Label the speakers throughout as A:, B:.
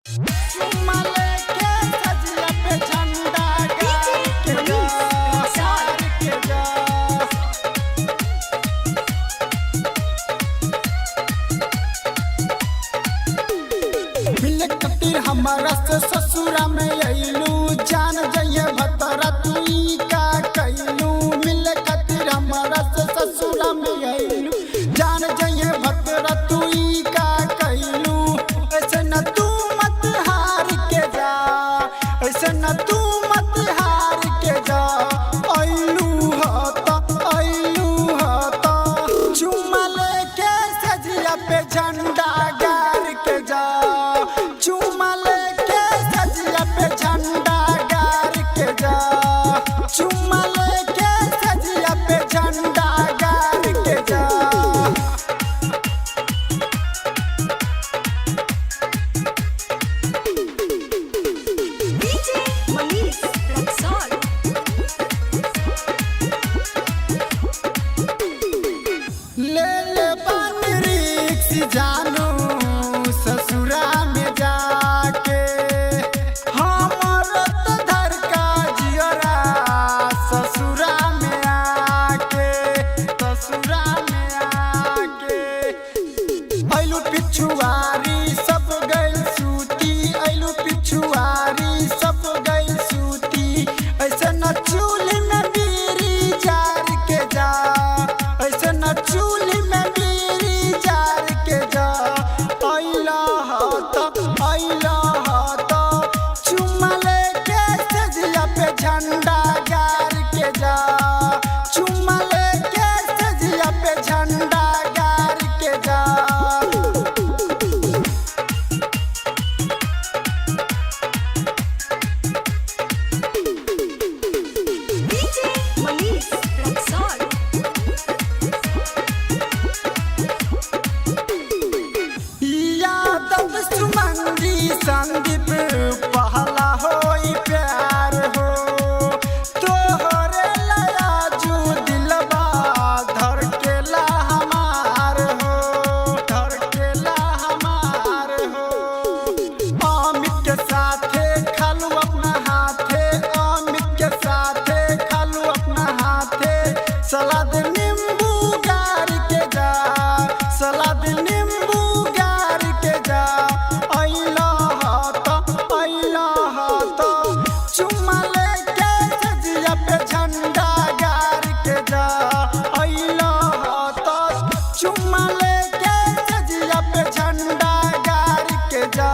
A: चुम्मा लेके सजिया पे झंडा गाड़ के जा, गाड़ के जा। मिले खातिर हमारा से ससुरा में अइलू, जान जइए भतरा तू ई का कइलू। मिले खातिर हमारा से ससुरा में अइलू, जान जइए भतरा तू ई का कइलू। ऐसे न तू मत हार के जा, ऐसे न तू मत हार के जा। अइलू ह त, अइलू ह त, चुम्मा लेके सजिया पे झंडा गाड़ के जा। चुम्मा लेके सजिया पे झंडा गाड़ के जा। चुम्मा लेके सजिया पे झंडा गाड़ के जा।
B: DJ Manish Raxaul.
A: ले ले बानी रिक्स जानू ससुरा में जाके, हमर त धर का जियरा ससुरा में आके, ससुरा में आके। ऐलू पिछुआरी सब गइल सूती, ऐलू पिछुआरी सब गइल सूती। ऐसे न चूल्ही में बीड़ी जार के जा, ऐसे न चूल्ही में बीड़ी जार के जा। अइला ह त, अइला ह त, चुम्मा लेके सजिया पे झंडा गाड़ के जा। चुम्मा लेके सजिया पे झंडा गाड़ के जा।
B: DJ Manish Raxaul.
A: Yadav Suman ji Sandeep पहला होई प्यार हो, तोहरे लयाजू दिलबा धड़केला हमार हो, धड़केला हमार हो। अमित के साथे खालू अपना हाथे, अमित के साथे खालू अपना हाथे। सलाद नींबू गार के जा, सलाद नींबू गार के जा। अइला ह त, अइला ह त, चुम्मा लेके सजिया पे झंडा गार के जा। अइला ह त, चुम्मा लेके सजिया पे झंडा गार के जा।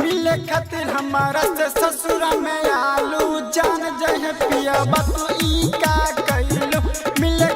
A: मिले खातिर हमारा से ससुरा में आलू, जान जहे पिया तू ई का कइलू। मिले